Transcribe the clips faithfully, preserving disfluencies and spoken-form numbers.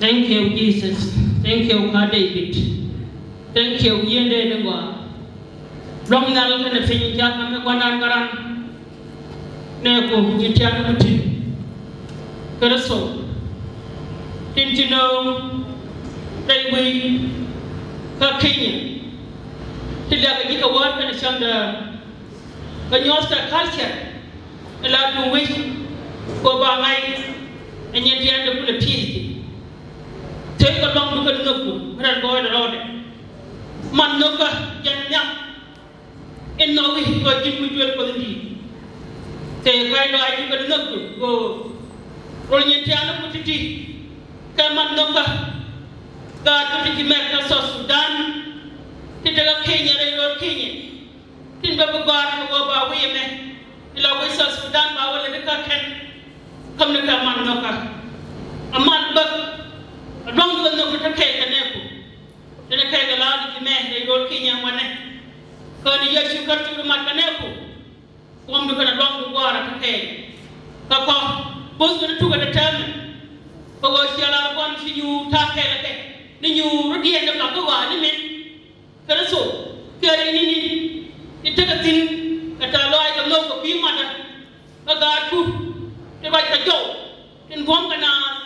Thank you, Jesus. Thank you, Kä David. Thank you, yien dee ni gɔaa. Luɔ̱ŋ nhial kɛnɛ piny, ca ka̱m mi gua̱ndan kä ran. Nɛ ku nyin tian ni ku tin Kritho tin ci nööŋ rɛy wec kä Kenya. Ti liak kɛ ji̱ kɛ wäär kɛnɛ cäŋdä kɛ nyuɔ̱th kɛ culture. Ɛ la duŋ wec kɛ ba ŋa̱c ɛ nyin tian ni ku lɛ pi̱i̱th. Thöc kɛ luaŋdu kɛ nhök ku mi ran gɔɔydɛ rɔɔdɛ. Man nhökä jɛn nhiam. In nhɔk wi̱c kɛ ji̱n wi̱c duel Kuɔth in di̱i̱t. Thöc kɔc lɔaac ji̱ kɛ nhök ku go̱o̱r. Rol nyin tiaani ku ti̱ti̱ kɛ man nhökä. Gaat kä ti ci mɛk kä South Sudan. Ti tekɛ Kenya rɛy ro̱o̱l Kenya. Tin bä bi gɔ̱a̱r kɛ ɣöö ba wi̱i̱ ɛmɛ. Ti la wi̱i̱ South Sudan ba wä lɛ ti kä kɛn. Käm ni kɛ man nhökä. Ɛ man bäk. Ɛ duɔ̱ŋ bikɛ nhök ti te kɛɛl kɛ nɛɛku. Tin ɛ kɛɛl kɛ la̱a̱t ti mɛ rɛy ro̱o̱l Kenya wanɛ. Kä ni Yecu Kritho ti mat kɛ nɛɛku. Kuɔmdu kɛnɛ luaŋdu gua̱a̱ra ti kɛɛl. Kä kɔ bo̱th kɛnɛ tukɛ ti tɛmɛ. Kɛ ɣöö ciɛ lar gua̱n ci nyuur ta̱a̱ kɛɛl kɛ ni nyuur rɔ diɛɛn ni kak kä ɣɔaa ni min. Kritho kɛ ri ni ni ti tekɛ thi̱n kɛ ta̱a̱ lɔaac kɛ nhök kɛ kui̱ matdä. Kä gaatku ti ruac kɛ jɔw tin buɔ̱m kɛ naath.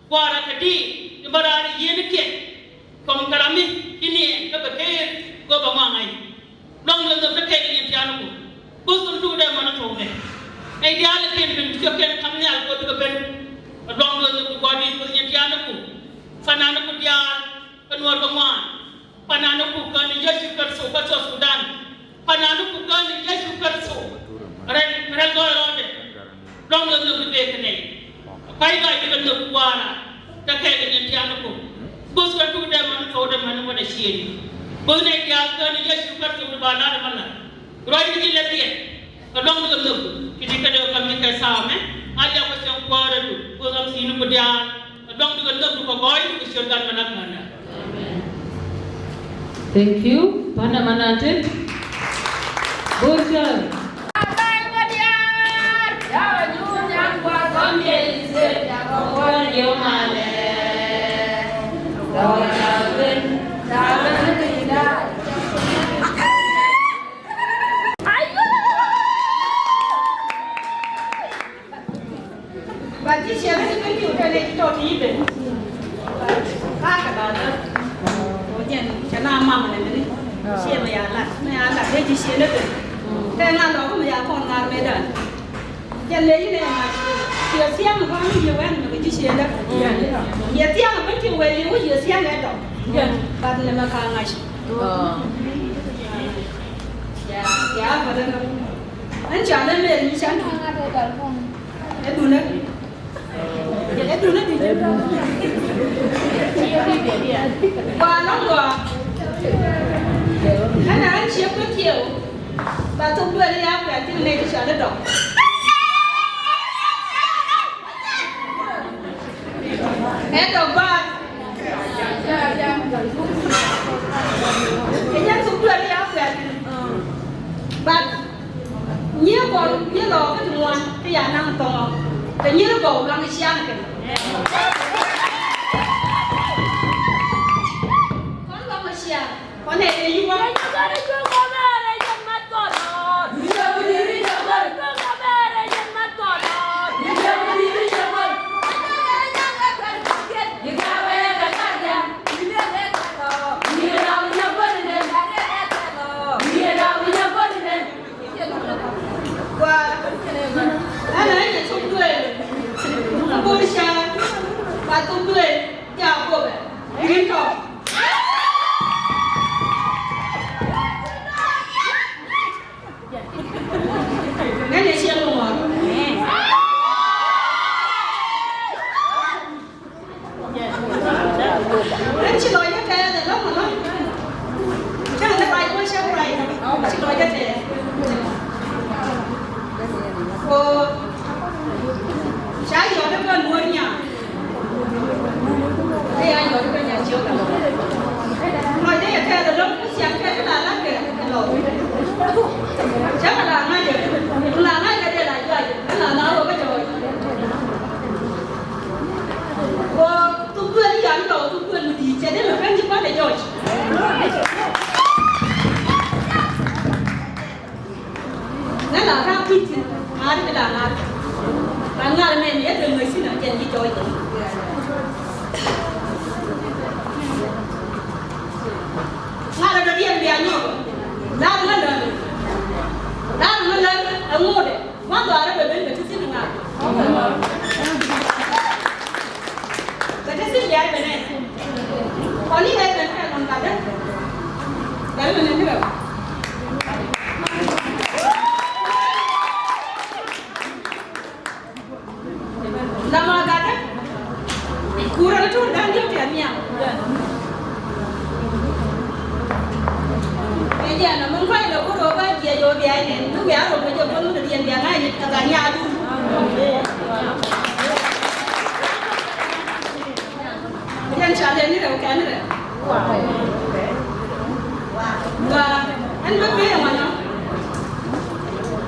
Gua̱a̱ra kɛ diit ti bä raar yieen ikiɛn. Kɔm kɛ ram mi ci niɛɛn kä bɛ keer go̱o̱p aŋɔaŋ ŋa̱c. Luaŋ lɛ nhök kä kɛɛl nyin tiaaniku. Bo̱th kɛn tuk dee mɔnɛ tuɔɔkdɛ. Nɛy diaal ikiɛn ben ci kɛ kɛn ka̱m nhial go̱o̱p bikɛ ben. Luaŋ lɛ nhök ti gua̱a̱r diit bo̱th nyin tiaaniku. Fananiku diaal kä nuɔɔr kɛ ŋuan. Panani ku kä ni Yecu Kritho kä South Sudan. Panani ku kä ni Yecu Kritho. Rɛl, rɛl gɔɔy rɔɔdɛ. Luaŋ lɛ nhök bi bek kɛ nɛy. Pay gɔɔy bikɛ nhök gua̱a̱ra. Te kɛɛl kɛ nyin tiaaniku. Bo̱th kɛ tuk dee mani kɛ wä dee mani wä dee ciëëni. Bo̱th nɛy diaal kä ni Yecu Kritho di ba la̱t mɛ la̱t. Ruac ni ji̱ lɛ biɛt. Kɛ luaŋ bikɛ nhök. Ti ti kɛ dee kɛ mi kɛ thaamɛ. A liak kɛ cieŋ kuäärä du. Bo̱th am Diaal, a dɔŋ di kɛ lok di kɛ gɔɔy di kɛ ciöt Gat Manaŋ Ŋuɛ̈nda. Thank you. Panda Manaŋ Tip. Good job. Ba ji̱ ciɛ ni ti ben ti wä kɛn ɛ ji̱ tɔt ti yi ben. Ka kɛ ba lä. Wä jɛn cɛ na mam nɛ mini. Ciɛ mɛ ya lat mɛ ya lat dee ji̱ ciɛ ni ben. Kɛ ŋa lɔk mɛ ya kɔn ŋa̱r mɛ dan. Jɛn lɛ yi nɛ ma ciɛ thiaŋ ba mi yɛ wɛn mɛ kɛ ji̱ ciɛ ni. Yɛ thiaŋ ben ti wɛ li wä yɛ thiaŋ ɛ dɔk. Bat nɛ mɛ ka ŋa̱c. Ya ya ba lä. Ɛn ca lɛ mɛ ni can. Ɛ dunä. Ɛ dunä di jɛ. Gɔaa nɔ gɔaa. Ɛn a ɣän ciek kä kiɛw. Ba thok duel ya kuɛth tin nɛy ti cɔal i̱ dɔk. Ɛ dɔk baar. Ɛ jɛn thok duel ya kuɛth tin. But Nyier kɔn nyier lɔ kä ti ŋuan ti ya naŋ thɔŋɔ. Kɛ nyier gɔw luaŋ ciaŋ kɛ. Kɔn luaŋ ciaŋ kɔn ɛ ɛ yuwa. Wa, ɛn a nyɛ thuk duëël. Thuk duëël ca, ba thuk duëël ca kobɛ. Rin tɔ. Nɛn ɛ ciɛ lomɔ. Ren ci lɔcdä tɛɛth ɛlɔ̱ŋ ɛlɔ̱ŋ. Cäŋ ni ruac wä cä ruac ci lɔcdä tɛɛth. Ko ca yɔt ɛ bä nuɔr nya. Ɛ ya yɔt ɛ bä nya ciök ɛlɔ̱ŋ. Lɔcdä yɛ tɛɛth ɛlɔ̱ŋ ku ciaŋ kɛ ti la la̱t kɛ ɛlɔ̱ŋ. Cä kɛ la ŋa̱c ɛ la ŋa̱c kɛ dee la juac ɛ la la wä kä jɔɔc. Ko thuk duel yan tɔ thuk duel mi di̱i̱t cɛ dee mɛ pen ji̱ kuan dee jɔc. Nɛ la ka kui̱ thi̱n ŋa̱a̱t bi la ŋa̱a̱t. Ba ŋa̱a̱t mɛ mi yɛ duel mɛ thi̱n a jɛn ji̱ jɔc. Ŋa̱a̱t a dɔ̱diɛn bia nyɔk. La̱r ŋä lär. La̱r ŋä lär ɛ ŋo̱o̱dɛ. Wan dhɔaarä bɛ ben bɛ ti thi̱n ŋa̱a̱k. Bɛ ti thi̱n bia ben ɛ. Kɔn i̱ ɛ ben kɛ kɔn gatdä. Bɛ ben ɛ ti bɛ. Lamɔ gatdä. Kurä ni tuur da̱ŋ diɔ̱k tiɛt nhiam. Ɛ jɛn ɔ min kuany lɛ kur ɣöö ba jiɛc ɣöö bia nɛn ni wiaa rot mi jɛ puɔ̱th mi dɔ̱diɛn bia ŋa̱c ni kɛ gat nyaadu. Jɛn ca lɛ ni rɛw kɛn rɛw. Wa ɛn bä pee ŋɔnɔ.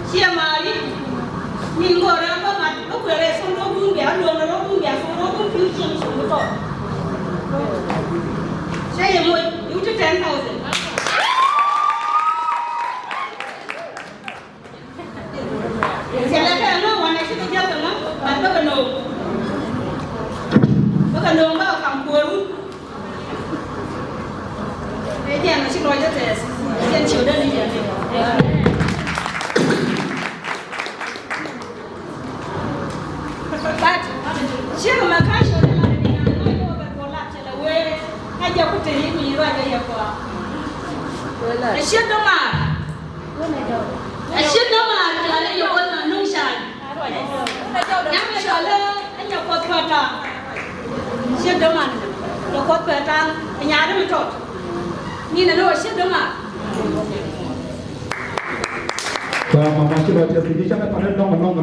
Ciɛ maari. Min go̱o̱rä bä mat bä kuɛrɛ thok rɔ̱ duun bia luɔ̱ŋ rɔ̱ duun bia thok rɔ̱ duun piu cieŋ cieŋ bi tɔt. Cä yɛ moc i̱ wuti ten thousand. Cɛ lɛ kɛ ŋä wanɛ ci kɛ jɛ kɛ ŋä bat bä kɛ no̱o̱ŋ. Bä kɛ no̱o̱ŋ bä kɛ kam kuäärun. Ɛ jɛn ɔ ci lɔcdä tɛɛth. Ɛ jɛn ciötdä ni jɛn. But ciek mɛ ka ciötdä la ni na ni lɔcdä wä bɛ kɔ la cɛ lɛ wee. Ɛ jɛ ku te yi mi ruacɛ yɛ kɔa. Ɛ ciek dɔ̱ŋ a. Ɛ ciek däman cɔal i̱ Nyɔk Kuɔth Nuŋ Can. Nyam cɔal i̱ Nyɔk Kuɔth Pɛ̈ta̱a̱ŋ. Ciek däman Nyɔk Kuɔth Pɛ̈ta̱a̱ŋ. Nyaari mi tɔt. Ni nɛ ni wä ciek däman. Ba mama ci ba tiɛth ni cakɛ panɛ nɔŋ nɔŋ.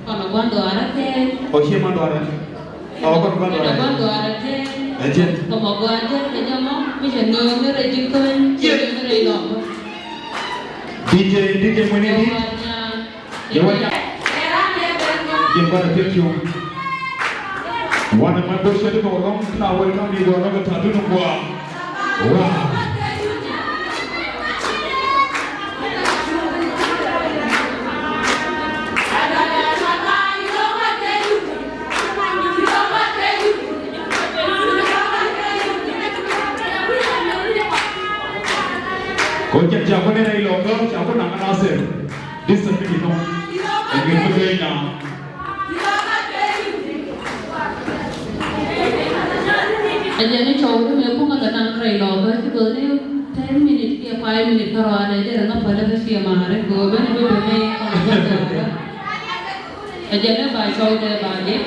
Kɔnɔ gua̱n dhɔaarä kɛ. Ɔ, cie man dhɔaarä. Ɔ, kɔnɔ gua̱n dhɔaarä. Kɔnɔ gua̱n dhɔaarä kɛ. Ɛ, cien. Kɔmɔ gua̱n jɛ kɛ jɛ mɔ mi cɛ nööŋ ni rɛy ji̱ köny. Cien. Ni rɛy lɔm. D J, D J mwen in dit. Jɛ wä nyaŋ. Jɛ wä nyaŋ. Jɛ wä nyaŋ. Jɛ wä nyaŋ. Wanɛ ma bor cɛ di kɔ lɔŋ na welcome ni gɔ nɔ kɛ ta dun gua. Wow. Kɔ jɛn ca kɔn in rɛy lɔkä ca kɔn naŋ a nasir. This is a big no. Ɛn gɛ mi gɛ ina. A jɛn i̱ cɔw ti mëë kuŋä kɛ naŋ rɛy lɔkä ci bä ni ten minute kiɛ five minute kärɔa dee jɛn ɛ ŋä pädä kä ciɛ ma̱a̱ri kɛ ɣöö ben i̱ bi ben ni kɔn a jɛn. A jɛn ɛ ba cɔw dee ba jɛ.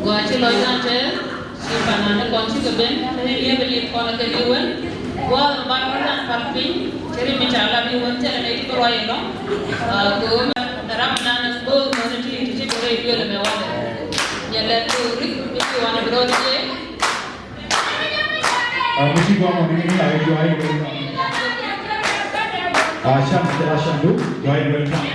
Gɔaa ci lɔcdan tɛth, ci panan ni kɔn cikɛ ben, ni liep liep kɔn kɛ liep wen. Gua̱a̱th ɛ bar wä dan pal piny, ci ri mi ca lap liep wen thilɛ ni ti bi ruac ɛlɔ̱ŋ. Aa, kɛ ɣöö mɛ ram nan bo̱o̱th män ti ti ci bi rɛy duël ɛmɛ wanɛ. Nyɛ lɛt kɛ rik mi ci wanɛ bi rɔɔd jiɛc. Aa, mi ci gua̱a̱th män ni ni a jɔac welcome. Aa, can, can du, jɔac welcome.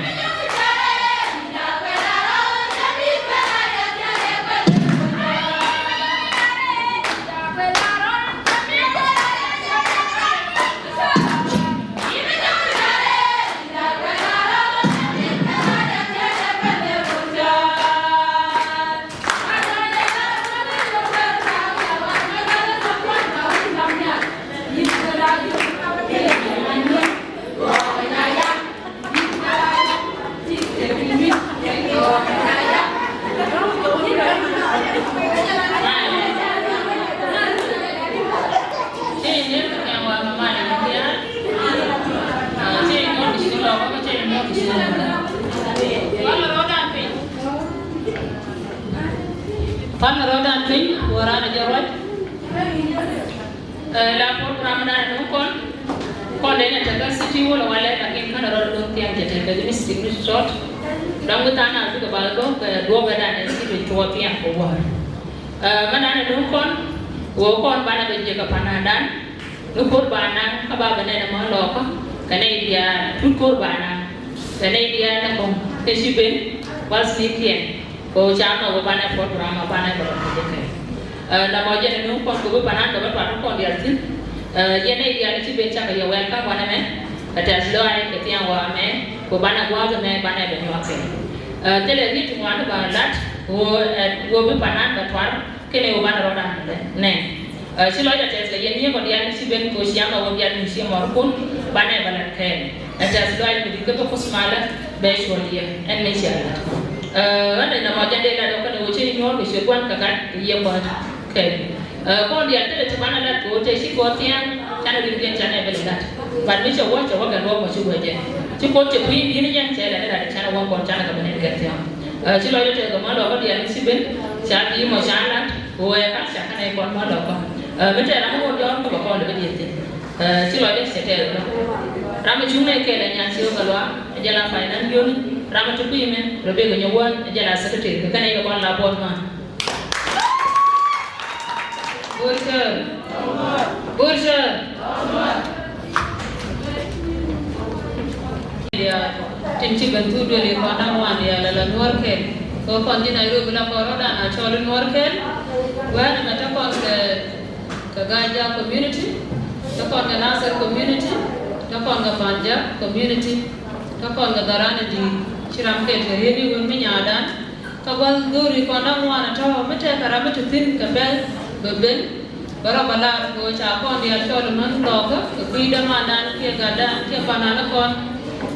Pal rɔɔdan piny, wä raan a jɛ ruac. Ɛ, la program dan ni kɔn, kɔn dee ni tekɛ city wala walɛ, lakin kɛn rɔ dee thiaŋ jɛ tekɛ ni city ni short. Dɔŋ bi tha̱a̱ŋ a bikɛ bal dɔŋ kɛ duɔ̱ɔ̱pɛ dan ni city tuɔɔk thiaŋ kɛ wäär. Ɛ, mɛ dan ni kɔn, wä kɔn banɛ bɛ jɛ kɛ panan dan. Ni ko̱r ba naŋ kä ba bɛ nɛn ɛmɔ lɔɔkä kɛ nɛy diaal, tut ko̱r ba naŋ kɛ nɛy diaal ni kɔ̱ŋ kɛ ci ben, wal sinikiɛn kɛ ɣöö ca nɔk wä banɛ program a banɛ bɛ lɔk kɛ jɛ kɛ. Ɛ, namɔ jɛn ni kɔn kɛ bi panan kɛ bä tuat ni kɔn diaal thi̱n. Ɛ, yɛn nɛy diaal ni ci ben cakɛ yɛ welcome wanɛ mɛ kɛ tɛth lɔaac kɛ thiaŋ wa mɛ kɛ banɛ gua̱a̱th mɛ banɛ bɛ nyuak kɛ. Ɛ, thilɛ riet ti ŋuan ti ba lat ɣöö, ɛ, ɣöö bi panan bɛ tuar. Kɛnɛ wä banɛ rɔɔdan nɛ. Ɛ, ci lɔcdä tɛth lɛ yɛn nyiee kɔ diaal ni ci ben kɛ ɣöö ci ama wä diaal ni ci mɔr kun banɛ bä lat kɛɛl. Ɛ tɛth lɔaac mi di̱t kä bä kuth malä bɛ cuɔl yɛ ɛn mi cia lat. Ɛ, ɣän dee nɔmɔ jɛn dee lat ɔ kɛnɛ wä ci nyuɔ̱ɔ̱r kɛ ci gua̱n kɛ gat kɛ yɛ kɔt kɛɛl. Ɛ, kɔn diaal thilɛ ti banɛ lat kɛ wä tɛ ci kɔt thiaŋ canɛ rin diɛn canɛ bɛ lɛ lat. But mi cɛ wä cɛ wä kɛ luɔk mɔ ci wä jɛ. Ci kɔt cɛ kui̱ di̱n jɛn cɛ lɛ ni lat canɛ wä kɔn canɛ kɛ bɛ nɛn kɛ thiaŋ. Ɛ, ci lɔcdä tɛth kɛ mɔ lɔkä diaal ni ci ben ca bi̱i̱ mɔ ca lat. Wee ka ca kɛnɛ kɔn ma lɔ kɔn. Ɛ, mi tɛɛr ram mi wä jɔɔr mi bɛ kɔn lɛ bɛ dieth thi̱n. Ɛ, ci lɔcdä cɛ tɛɛr lɔ. Ram mi cuŋ nɛ kɛɛl ɛ nyan ci wä kɛ luaak, ɛ jɛ la finance yoni. Ram mi ti kui̱ mɛ, Rebecca Nyawal, ɛ jɛ la secretary. Kɛ kɛnɛ kɛ kɔn la board man. Board chair. Board chair. Ya, tin ci ben thuk duël i kɔn da̱ŋ wan ya la la nuɔr kɛl. Kɛ kɔn ji̱ Nairobi la kɔn rɔ̱dan a cɔl i nuɔr kɛl. Wɛn ɛmɛ te kɔn kɛ, kɛ Gaja community, te kɔn kɛ Nasir community, te kɔn kɛ Panja community, te kɔn kɛ Dharani Di̱i̱t. Ci ram kɛl kɛ riet i̱ wun mi nyadan. Kä gua̱th go̱o̱ri kɔn da̱ŋ wan a tɔ̱ mi tɛkɛ ram mi ti thi̱n kɛ pɛl bɛ ben. Bä rɔ bä lar kɛ ɣöö ca kɔn diaal cɔl ɛmɛn lɔɔkä kɛ kui̱ dämandan kiɛ gatdan kiɛ panan ni kɔn.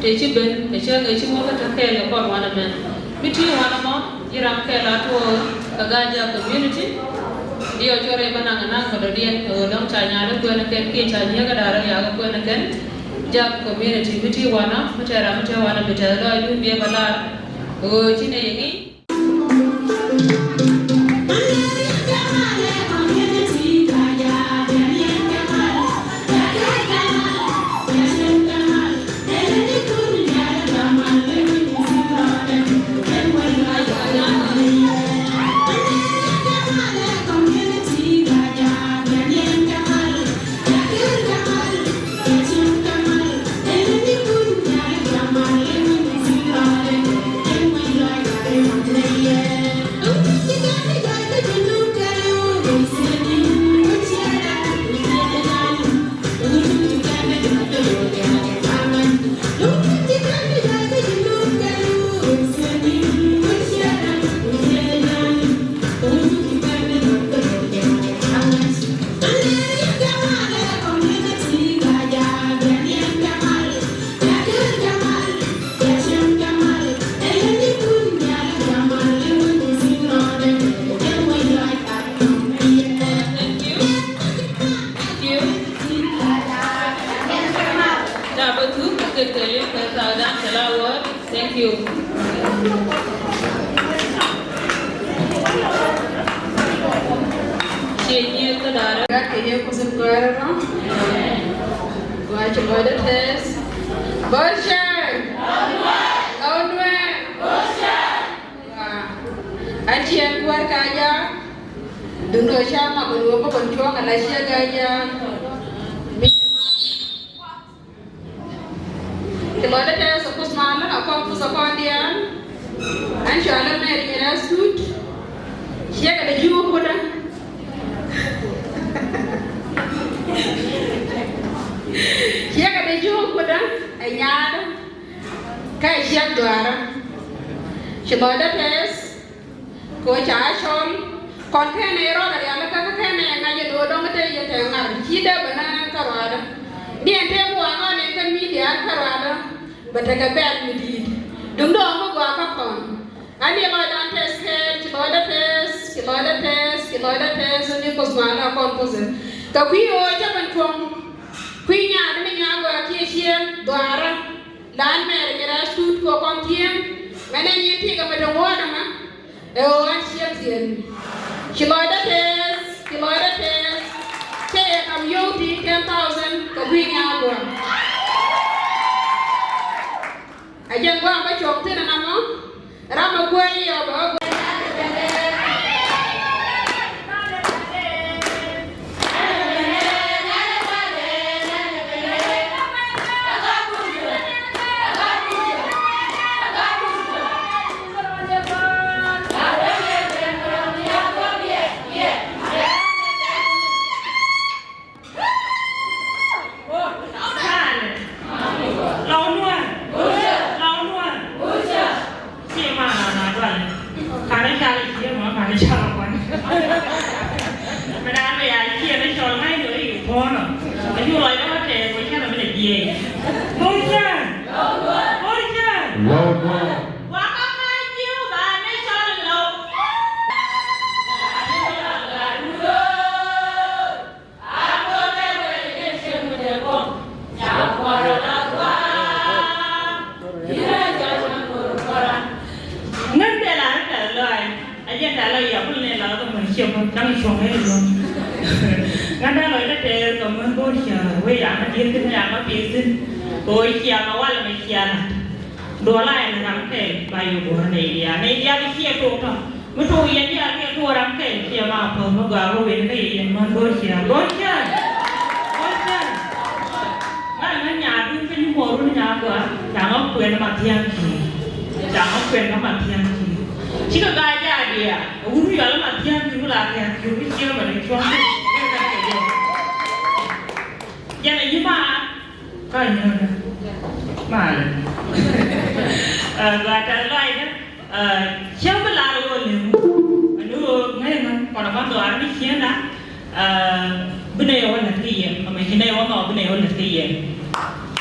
Tëë ci ben kɛ cäŋ ëë ci ŋuɔ̱t kä te kɛɛl kɛ kɔn wanɛ mɛn. Mi ti wanɛ mɔ ji̱ ram kɛɛl a tuɔɔk kɛ Gaja community. Diɔɔk cɔr i̱ bä naŋ ɛ naŋ kɛ dɔ̱diɛn kɛ ɣöö dɔ̱ŋ ca nyaal i̱ kuɛn ɛ kɛn kiɛ ca nyiek ɛ da̱r ɛ yaak ɛ kuɛn ɛ kɛn. Jak community mi ti wanɛ mi tɛɛr ram mi tɛɛr wanɛ bi tɛth lɔaacdun biɛ bä lar kɛ ɣöö ci nɛ yɛ ŋi̱i̱c. Ci nyieth kä da̱rä. Gat kɛ yɛ kuth in gɔ̱a̱rä rɔ. Gɔaa, ci lɔcdä tɛth. Bor cär. Lɔw nuɛɛr. Gɔaa. An ci ɛn kuäär ka jaak. Duundɛ ca mak kɛ luɔk kä kɔn cuɔ̱ŋ ala ciɛ ka jaak. Mi Ci lɔcdä tɛth ɛ kuth malä a kɔn kuth a kɔn diaal. An cɔalä Mɛr Nyirasut. Ciɛ kɛ dee ji̱ wä kudä. Ciɛ kɛ dee ji̱ wä kudä ɛ nyaadä. Kä ɛ ciɛk dhuaarä. Ci lɔcdä tɛth. Kɛ ɣöö ca cɔl kɔn kɛnɛ rɔɔdɛ rialikä kä kɛnɛ ŋa̱c ɛ do̱o̱dɔ̱ŋ te yɛ tɛŋ ŋa̱r ci dee bä nä kä ruaadä. Diɛn tëë bi waŋ ɣɔn ɛn kä midia kä ruaadä bɛ tekɛ bɛ̈ɛ̈l mi di̱i̱t. Duundɛ ɣɔn mi gɔaa kä kɔn. Ani lɔcdan tɛth kɛɛl, ci lɔcdä tɛth, ci lɔcdä tɛth, ci lɔcdä tɛth ni kuth malä kɔn kuth. Kɛ kui̱ ɣöö cä ben tuɔ̱ŋ kui̱ nyaat mi nyaat gɔaa kiɛ ciëŋ dhuaarä. Lan Mɛr Nyirasut kɛ kɔn thieŋ mɛnɛ nyin ti kɛ mɛ te ŋuɔ̱ɔ̱n ɛmɛ. Ɛ ɣöö ɣän ciek thieen. Ci lɔcdä tɛth, ci lɔcdä tɛth. Cä yɛ kam yio̱w ti ten thousand kɛ kui̱ nyaal gua̱a̱. A jɛn gua̱a̱ bä cuɔ̱ŋ thi̱n ɛn ɛmɔ. Ram ɛ kuäär i̱ ɔ bɛ ɣä gua̱a̱. Lɔw nuäär. Lɔw nuäär. Ciɛ ma na na dual. Kanɛ cal i̱ ciɛ ma kanɛ cal kuan. Mɛ daan mɛ ya ciɛ ni cɔl ŋa̱c ni i̱ puɔ̱nɔ. A cu lɔc dɔ̱ŋ a tɛɛr kɛ cɛn a mi lɛ jiɛc. Bo̱r cän. Bo̱r cän. Lɔw nuäär. Wa ka ŋa̱c ji̱ wa ba ni cɔl lɔw. Ŋän dee la rɛ kɛl lɔaac a jɛn da̱a̱ la yia kul nɛ la rɛ kɛ mën ciɛ mën da̱ŋ cuɔ̱ŋ nɛ lɔ. Ŋän da̱a̱ lɔc kɛ tɛɛr kɛ mën bo̱o̱r ciaŋ wee yaŋ a dieth thi̱n yaŋ a pieth thi̱n. Kɛ ɣöö ciaŋ a wal mɛ ciaŋ a duɔl a ɛn ram kɛl ba yio̱w bo̱o̱r nɛy diaal nɛy diaal ciɛ tok tɔ. Mi tuɔɔk yɛn diaal kiɛ tuɔɔk ram kɛl ciɛ ma päth mi gɔaa kä wen kä yɛ yɛn män bo̱o̱r ciaŋ bo̱o̱r ciaŋ. Bo̱o̱r ciaŋ. Ŋa̱n ŋa̱n nyaadun kä nyi muɔɔrun nyaa gɔaa. Ca ŋä kuɛn ma thia̱ŋ ki̱i̱. Ca ŋä kuɛn kä ma thia̱ŋ ki̱i̱. Cikɛ ga̱a̱c jaat diaal a wut wi̱i̱ yɔal ma thia̱ŋ ki̱i̱ wula thia̱ŋ ki̱i̱ wi̱i̱ ciɛ mɛn cuɔ̱ŋ. Jɛn a nyi ma. Ka nyɔ̱ɔ̱n. Malɛ. Ɛ gɔaa tɛth lɔaacdä. Ɛ cäŋ bi lar ɣöö li̱w. Ani ɣöö ŋäcä ŋäc kɔn a ban dhɔaar ni ciënda. Ɛ bi nɛy ɣöö lät kä yɛ. Ɛmɛ ci nɛy ɣöö nhɔk bi nɛy ɣöö lät kä yɛ.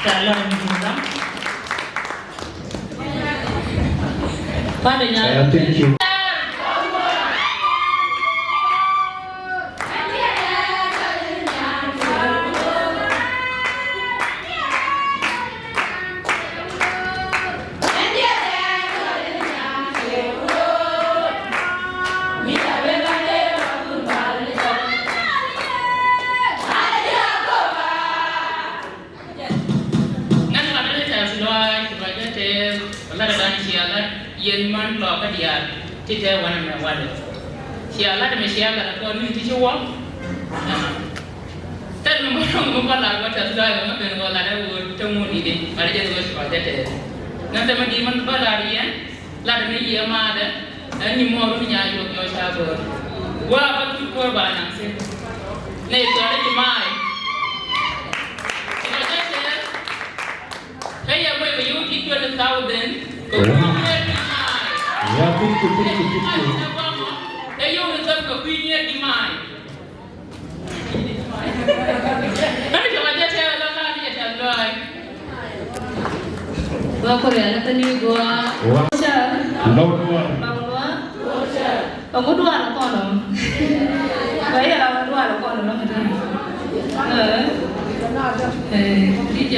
Tɛth lɔaacdä. Thank you. Ŋän latdä ni tɛth lɔaac, ci lɔcdä tɛth, latdä dan cia lat, yɛn män lɔkä diaal, ti tɛth wanɛ mɛ walɛ. Cia lat mɛ cia lat kɔn ni ti ci wä. Tɛth mi bä rɔŋ mi bä lat wä tɛth lɔaac, ŋä ben wä lat ɛ wä te ŋun i̱di, mat jɛ ni wä ci lɔcdä tɛth. Ŋän te mi di män bä lat yɛn, lat mi yiëë maatdä, ɛn nyi muɔɔr wun nyaa yio̱w yio̱w ca böör. Wä a bä tuc kuäär ba naŋ thi̱n. Nɛy cuarɛ ji̱ ma̱a̱y. Ci lɔcdä tɛth. Kä yɛ moc kɛ yio̱w ti twenty thousand. Kɛ kui̱ nyier ji̱ ma̱a̱y. Ya, fifty, fifty, fifty. Kä yio̱w ni thäp kɛ kui̱ nyier ji̱ ma̱a̱y. Wa Korea la kani gua. Wa. Ca. Lord wa. Bangwa. Bangwa dua la kono. Ba ya la dua la kono la mata. Eh. Eh, D J.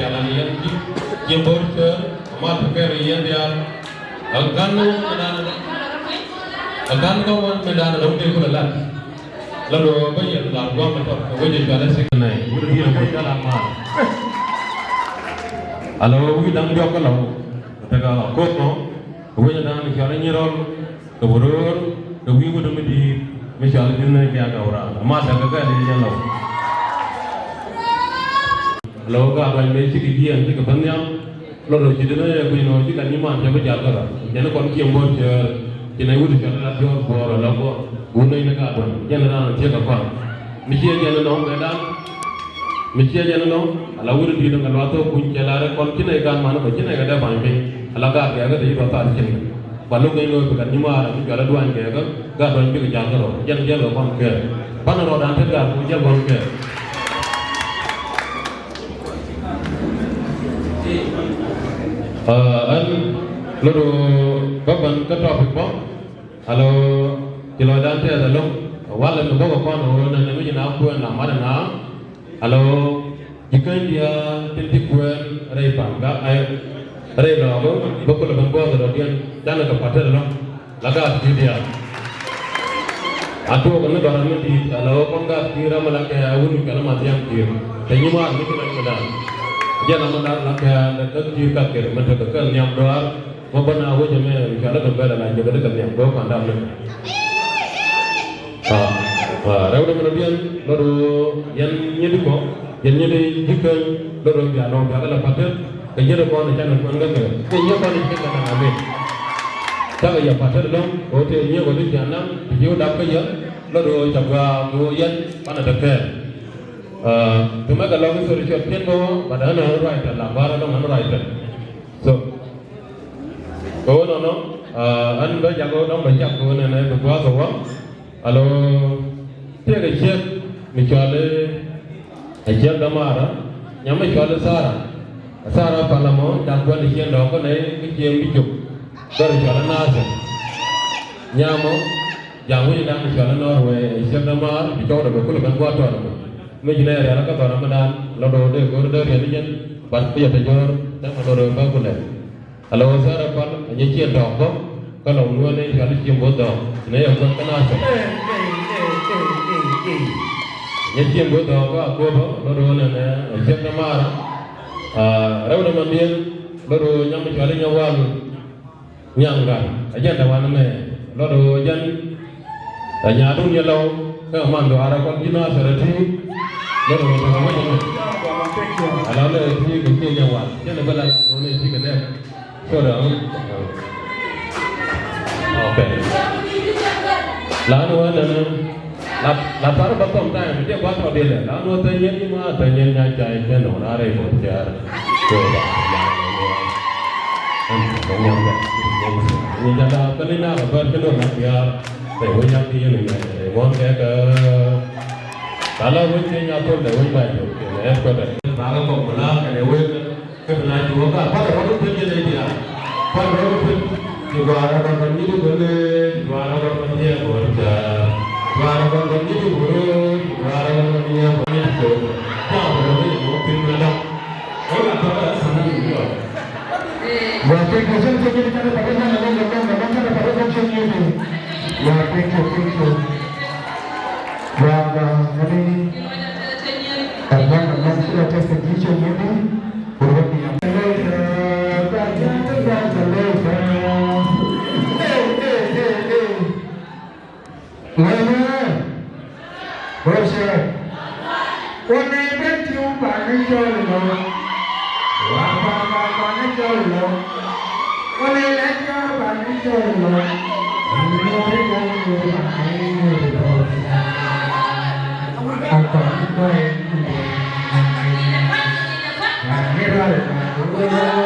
Yɛn ji̱, ji̱ bo̱r cär, ma te kɛr yɛn diaal. A ga̱n ɣän mi dan, a ga̱n kä ɣän mi dan dɔ̱ŋ dee kulɛ lat. La lo̱ bä yɛn lar guam mi tɔt kɛ wec cualɛ sik nɛy. Wut di̱i̱t a kuc kä la maar. A la wä wi̱i̱ da̱ŋ diɔ̱k kä la wä. Tekɛ a koth nɔ. Wec dan cualɛ nyi rɔl. Kɛ wä röör kɛ wi̱i̱ wut mi di̱i̱t mi cɔal i̱ Ji̱n Nɛy Kiak Gawran. Ama tekɛ kɛɛl i̱ yɛn lɔw. Lɔw gaat ruac mëë cikɛ jiɛɛn cikɛ bä nhiam. Lɔ rɔ ci ti nɛy ɛ guic nɔ cikɛ nyiman cɛ bi jal kärɔa. Jɛn kɔn ciɛ muɔ̱r cäär ci nɛy wut cɔal i̱ Lat Jɔɔr Buɔɔr ɛ lɔ Buɔɔr. Wut nɛy ni gaat ruac jɛn raan ɛ tiek ɛ kɔn. Mi ciɛ jɛn inɔ mëëdan. Mi ciɛ jɛn inɔ ala wut in di̱i̱t in kɛ luath thok kuny cɛ lar in kɔn ci nɛy gaat man in bä ci nɛy kɛ dee ba̱ny piny. Ala gaat kɛ kɛ te ci dɔth thar cin kɛ ba lo̱k nɛy lo̱o̱c bi gat nyimaar mi cɔal i̱ duany kɛ kɛ gaat duany bikɛ ja̱l kärɔ̱ jɛn jɛl kɛ kɔn kɛɛl. Pan in rɔɔdan te gaat ku jɛl kɔn kɛɛl. Ɛn lot ɣöö bä ben kä topic bä. Alo, ci lɔcdan tɛth ɛlɔ̱ŋ. Walɛ mi bäkɛ kɔn ɣöö nɛnɛ mi ci na kuɛn la mat ɛna. Alo, ji̱ käny diaal tin ti kuɛn rɛy pa̱ŋ ga ɛ rɛy lɔɔk bä kulɛ ben buɔth rɔ̱diɛn canɛ kɛ pa̱t tɛth ɛlɔ̱ŋ. La gaat ki̱i̱r diaal. A tuɔɔk ni dɔ̱ran mi di̱i̱t alo kɔn gaat ki̱i̱r ram mi la kɛ a wun kɛl ma thiaŋ ki̱i̱r. Te nyimaar mi ci lɔc mi da̱a̱n. Jɛn ram mi da̱a̱n la kɛ a lɛ kä ki̱i̱r ka kɛl mi tekɛ kɛl nhiam dɔaar. Mɔ bä na wec ɛmɛ mi cɔal i̱ Gambɛla la jɛ kɛ dee kɛ nhiam do̱r pa̱n dam ni. Aa, aa, rɛw dee mɛn ɔ diɛn lɔ do̱r yɛn nyit ikɔ yɛn nyit i̱ ji̱ käny lɔ do̱r bia lɔŋ bia kɛ lɛ pa̱t tet kɛ ji̱n ikɔn i̱ canɛ kuɛn kä kɛ kɛ nyiɛ kɔn i̱ canɛ na mi. Cakɛ yɛ pa̱t tet dɔ̱ŋ kɛ ɣöö tëë nyiɛ kɔ ti ji̱ anam ti ji̱ wä dap kä yɛ lɔ do̱r ca gɔaa kɛ ɣöö yɛn panɛ te kɛɛl. Aa, ti mɛ kɛ lɔŋ i̱ thori ciɔt tiɛn bä wä bat ɣän ɣän ruac tɛl la bar ɣän ɣän ruac tɛl. So kɛ ɣöö nɔnɔ, aa, ɣän bä jak ɣöö dɔ̱ŋ bɛ jak kɛ ɣöö nɛnɛ bi gua̱a̱th ɛ wä. Alo, tëëkɛ ciek mi cɔal i̱, ɛ ciek dämaarä, nyam mi cɔal i̱ Thara. Ɛ Thara palä mɔ, ca gua̱n i̱ ciek dɔɔk kä nɛy kä ciek mi cop. Gɔr i̱ cɔal i̱ Nathir. Nyamɔ, ja̱a̱ŋ wi̱cdan i̱ cɔal i̱ Norway, ɛ ciek dämaar, bi cɔwdɛ bɛ kulɛ ben gua̱a̱th tɔɔt ɛmɔ. Mi ci nɛy rial kä dhɔr ɛmɛdan, lɔ do̱r dee go̱r dee rial i̱ jɛn, bat bi jɛ te jɔ̱ɔ̱r, dee mɛ lɔ do̱r bä kulɛ. Alo Thara pal a nyɛ ciɛ dɔɔk bä kä lɔŋ nuɔ̱ɔ̱n ni cɔal i̱ Ciɛm Bo̱o̱th Dɔɔk ni yɛ kuäär kä Nathir. Nyɛ Ciɛm Bo̱o̱th Dɔɔk kä a kuäär bä lɔ do̱r nɛnɛ ɛ ciek dämaar. Aa, rɛw dämandiɛn lɔ do̱r nyam mi cɔal i̱ Nyawal Nyaŋ Gat a jɛn däwan ɛmɛ lɔ do̱r jɛn. Ɛ nyaadun yɛ lɔw kä man duaarä kɔn ji̱ Nathir ɛ ti. Lɔ rɔ tekɛ wec ɛmɛ. Ala lɛ ti kɛ ciɛ nyɛ wal cɛ lɛ bä la rɔ lɛ ti kɛ nɛk. Sorry, ɔm. Okay. La ni wä nɛnɛ la la par bä tɔm ta̱a̱ mi jɛ gua̱th tɔ dilɛ la ni wä thänyɛn ni ma thänyɛn nya ca jɛ nɔ na rɛy bä tiaar. Sorry. Ni jɛ la kɛ ni na kɛ bär kɛ nɔ na tiaar. Tɛ wec yak ti yɛn i̱ mɛ tɛ ŋuɔ̱n kɛ kɛ. Tala wec kɛ nya thol tɛ wec bay thol kɛ ɛ kɔtɛ. Tala kɔk mi la kɛ nɛ wec kɛ bi na ci wä ka. Pat rɔ bi piny jɛ nɛ diaal. Pat rɔ bi piny. Ci gɔaa rɔ kɔn kɔn nyi di gɔn lɛ. Ci gɔaa rɔ kɔn kɔn nyi di gɔn lɛ. Ci gɔaa rɔ kɔn kɔn nyi di gɔn lɛ. Ci gɔaa rɔ kɔn kɔn nyi di gɔn lɛ. Ci gɔaa rɔ kɔn nyi di gɔn lɛ. Wa pek ni sel sel ni kare pare na na na na na na kare pare na sel ni. Wa pek ni pek ni. Wa wa ni. Kare na na sel ni sel ni. Wa ni. Hey, hey, hey, hey. Ŋäcä, ŋäcä. Wä nɛy ben ti̱w ba ni cɔl lɔ. Wa ba ba ba ni cɔl lɔ. Wä nɛy lɛ cɔl ba ni cɔl lɔ. Ni lɔ ri ba ni lɔ ba ni lɔ. A ba ni ba ni lɔ. Ba ni lɔ ba ni lɔ.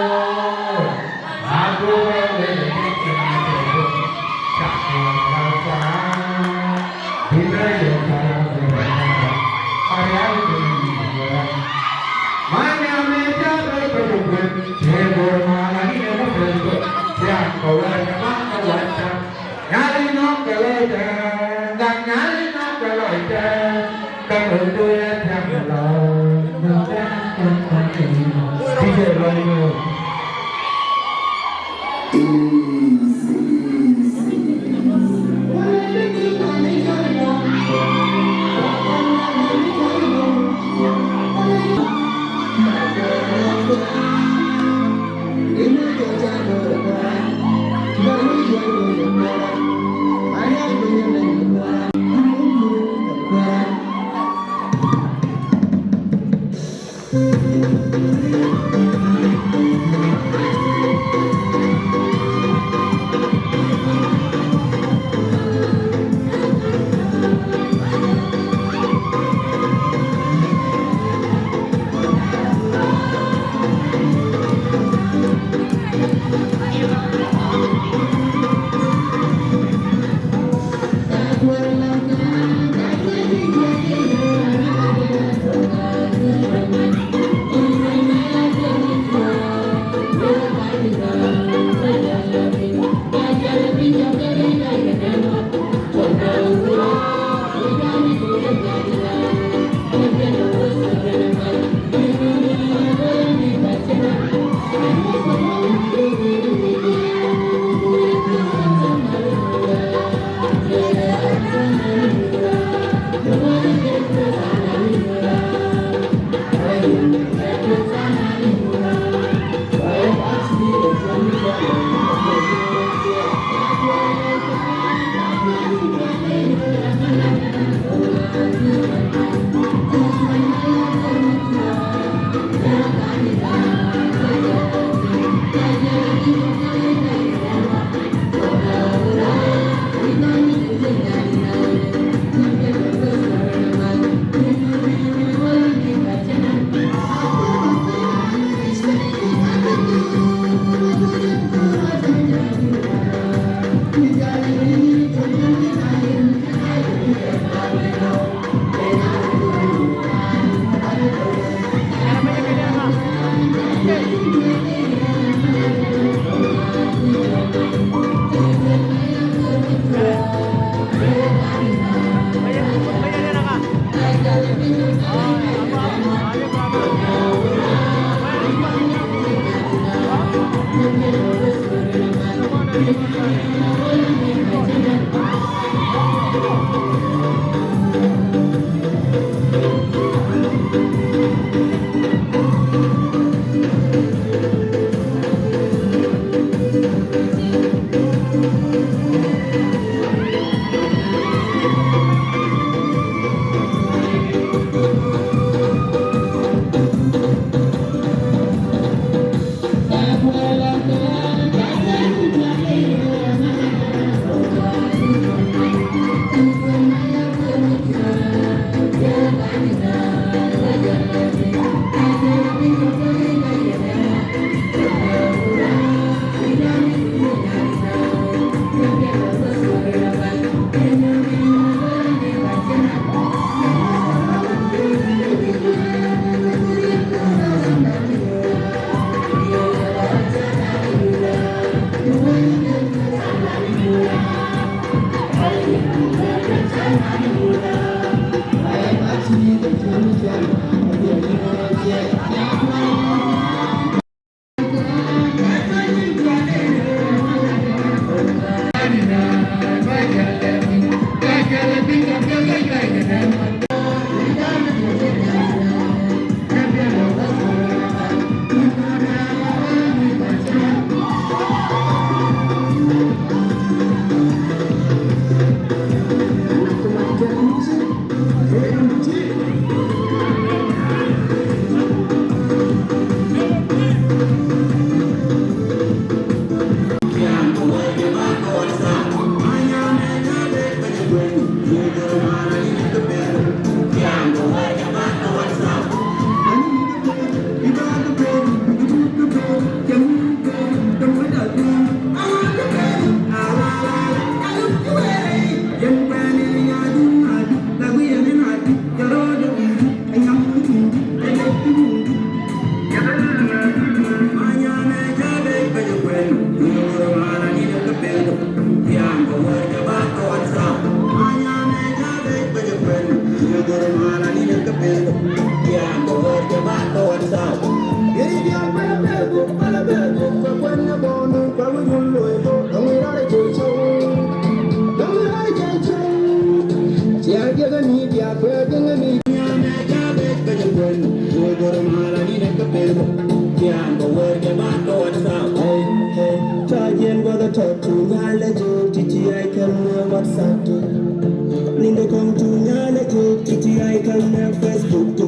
Ninda kɔŋ tu nyalɛ tuk titi ai kaŋ na Facebook tu.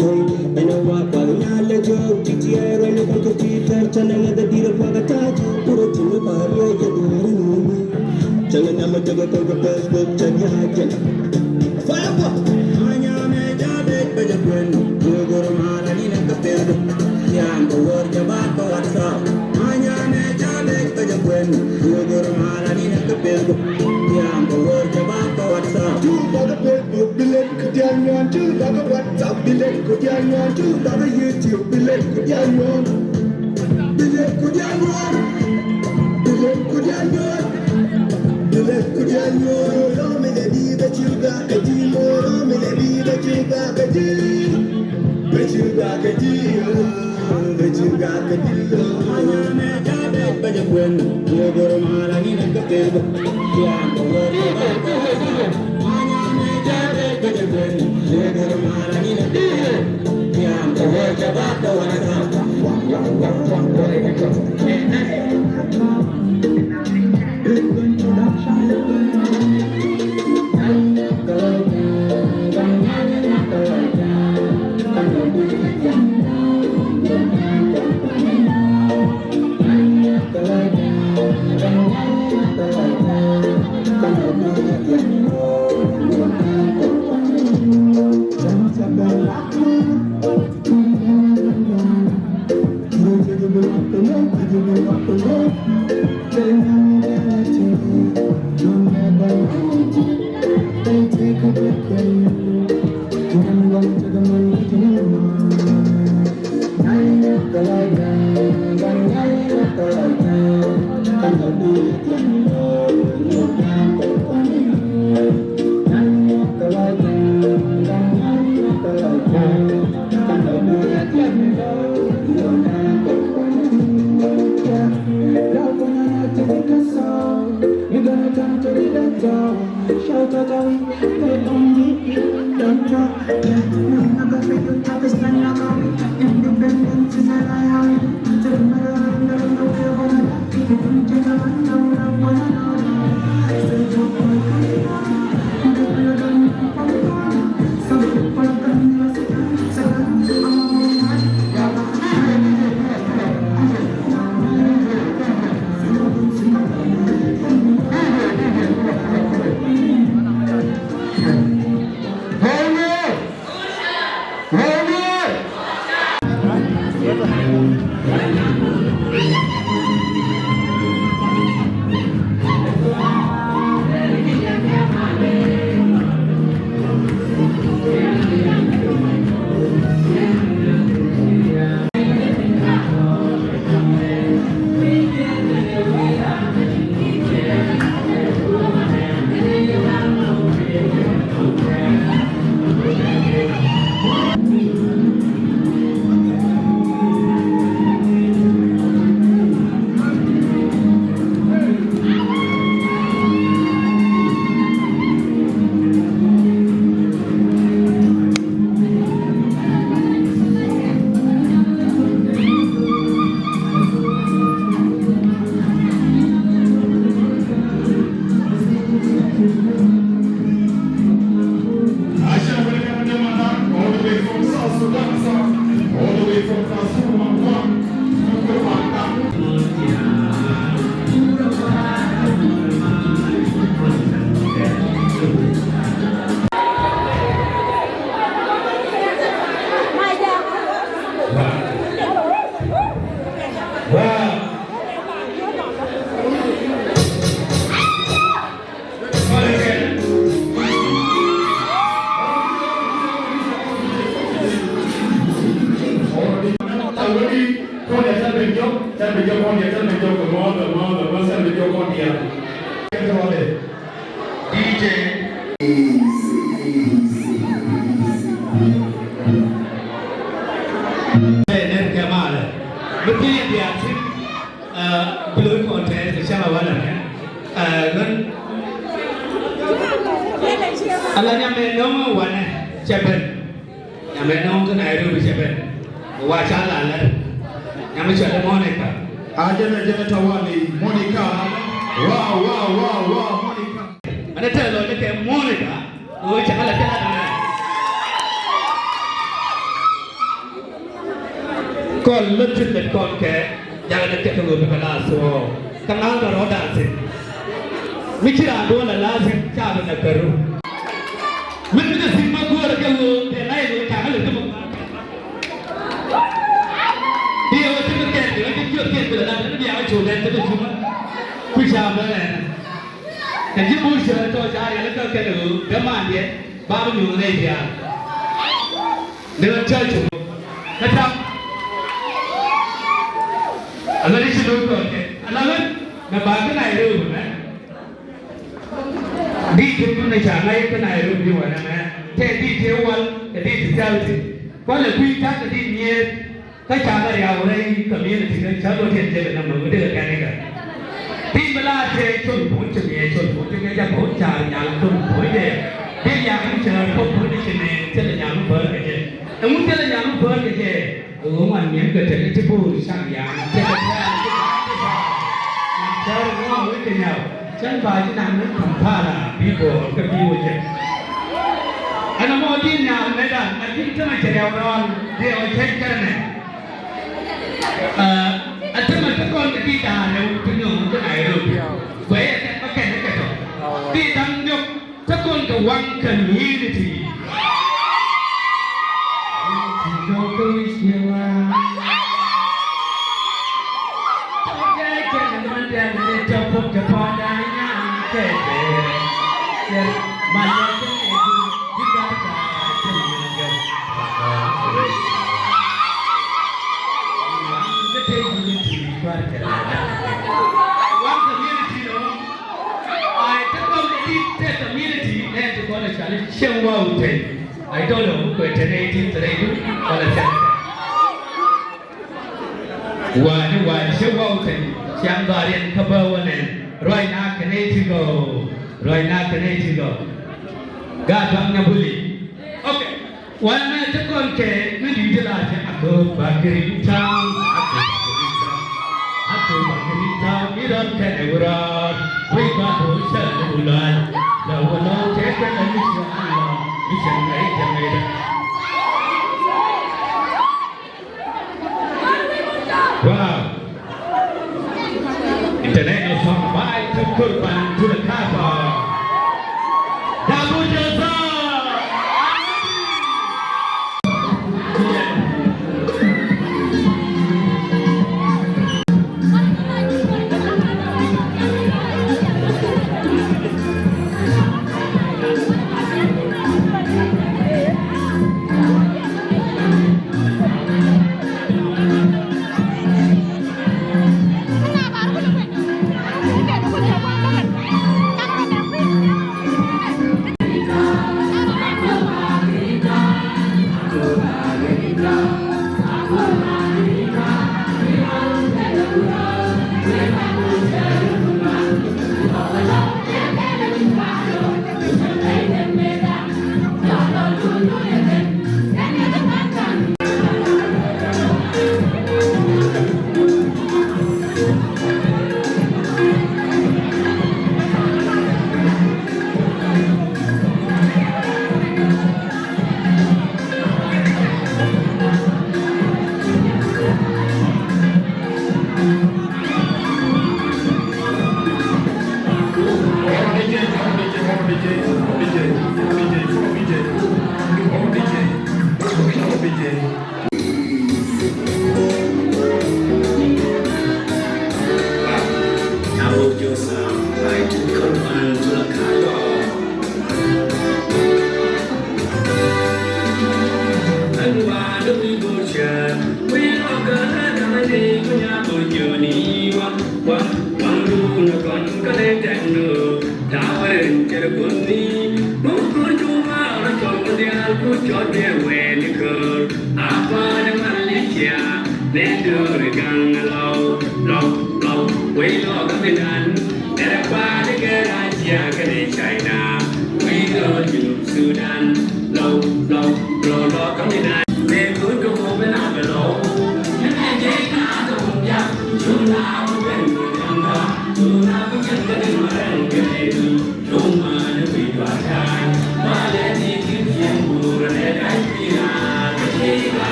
Hey, ɛn a wa kɔŋ nyalɛ tuk titi ai rɛn kɔŋ ku Twitter channel ŋa da dira kwa ka ta tu. Kuro ti mi ba ri ai ka duri ni. Channel na ma jaga kɔŋ ku Facebook channel ya jɛn. Fire up! Anyame jabe baja kwen, yogoro mala ni na kapel. Yang ko wor jaba ko WhatsApp. Anyame jabe baja kwen, yogoro mala ni na kapel. Yang ko wor jaba ko WhatsApp. Tu baga Facebook bilet kudian yon, tu baga WhatsApp bilet kudian yon, tu baga YouTube bilet kudian yon. Bilet kudian yon, bilet kudian yon, bilet kudian yon. Ro mi le di ba chuga ka di mo, ro mi le di ba chuga ka di, ba chuga ka di. D J. Easy, easy, easy. Nɛr kɛ malɛ mi ti diaal ti bi lo̱c kɔn tɛth kɛ cäŋ a walɛ nɛ. Lön ala nyamɛ nɔmɔ wanɛ cɛ ben. Nyamɛ nɔŋ kä Nairobi cɛ ben. Wa ca la lɛ. Nyamɛ cɔalɛ Monica. A jɛn a jɛn a tawali Monica. Wa, wa, wa, wa, Monica. Ɛn ɛ tɛth lɔcdä kɛ Monica ɣöö cɛ ɣä lɛ kɛ lat ɛmɛ. Kɔn lät ti lät kɔn kɛ jakɛ lät kɛ kɛ ɣöö bikɛ la̱a̱th thuɔ̱ɔ̱. Kä ŋa̱l bɛ rɔ̱ da̱a̱n thi̱n. Mi ci raan duɔ̱ɔ̱r lɛ la̱a̱th thi̱n ca bi nɛ kär ru. Min mi te thi̱n bä guäärä kɛ ɣöö tɛth la̱a̱th ɣöö ca ɣä lɛ ti mɔ. Bi ɛ wä ti mi kɛn bi wä ti ciöt kɛn bi lɛ la̱a̱th ni bia wä col lɛn ti mi cumä. Ku ca bä lɛn. Kɛ ji̱ Bush cɛ tɔ̱ ca riɛl kä kɛn ɣöö dämandiɛ ba bi nyuɔ̱th rɛy diaal. Dee ɣän cä cu kä ta̱p. Ala ni ci lo̱c kɔn kɛ ala ɣän mɛ ba kä Nairobi mɛ. Di ti tun ni ca ŋa̱c kä Nairobi wänɛ mɛ tɛ di ti wal kɛ di ti thɛl ti. Kualɛ kui̱ ta̱k kɛ di nyieth. Kä ca kɛ riaw rɛy community kä ca luɔt yɛn jɛ kɛ nam mɛ wä dee kɛ kɛn ikɛ. Ti mi la tɛ col puɔ̱ny ti mi col puɔ̱ny ti kɛ ca puɔ̱ny ca nyal col puɔ̱ny dee. Dee ya ŋu ca puɔ̱ny puɔ̱ny ti mi thilɛ nyal mi bär kɛ jɛ. Ɛŋu thilɛ nyal mi bär kɛ jɛ. Ɛ ɣöö ŋuan mi̱eŋ kɛ tɛk ti bo̱o̱r cak ya tɛk kɛ tɛk. Cär ŋuan wec kɛ nyal. Cän ba ji̱ naŋ ni Kampala bi bɔɔr kä bi wä jɛ. Ɛn ɛmɔ di̱t nyaal mëëdan a di̱t tämɛ cɛ riaw rɔɔl diɛ wä cɛ kɛrɛ nɛ. Ɛ tämɛ ti kɔn kɛ di̱t da̱a̱n rɛw ti nyɔŋ ti Nairobi. Guɛyɛ kɛn bä kɛn kɛ tɔ di̱t da̱ŋ diɔk. Te kɔn kɛ waŋ community. Waŋ community nɔ. Ai, te kɔn kɛ di̱t te community nɛ ti kɔn ɛ cali cieŋ waw tɛy. I don't know kɛ te nɛ ti te nɛ du wala cɛ. Wa̱a̱ ni wa̱a̱ ni cieŋ waw tɛy. Ciaŋ dhɔaar yɛn kä bä wä nɛ. Ruac na kɛ nɛ ti gɔ. Ruac na kɛ nɛ ti gɔ. Gaat baŋ na buli. Okay. Wanɛ ti kɔn kɛ mi di ti la ti a ko ba giri ta, a ko ba giri ta, a ko ba giri ta, mi ran kɛ ne wura, wi ba ko sɛ ne wula, la wala kɛ kɛ ne mi sɛ ala, mi sɛ ne jɛ me da. Wow. International song by Tukur Bantu Kapa. Dabu Jasa.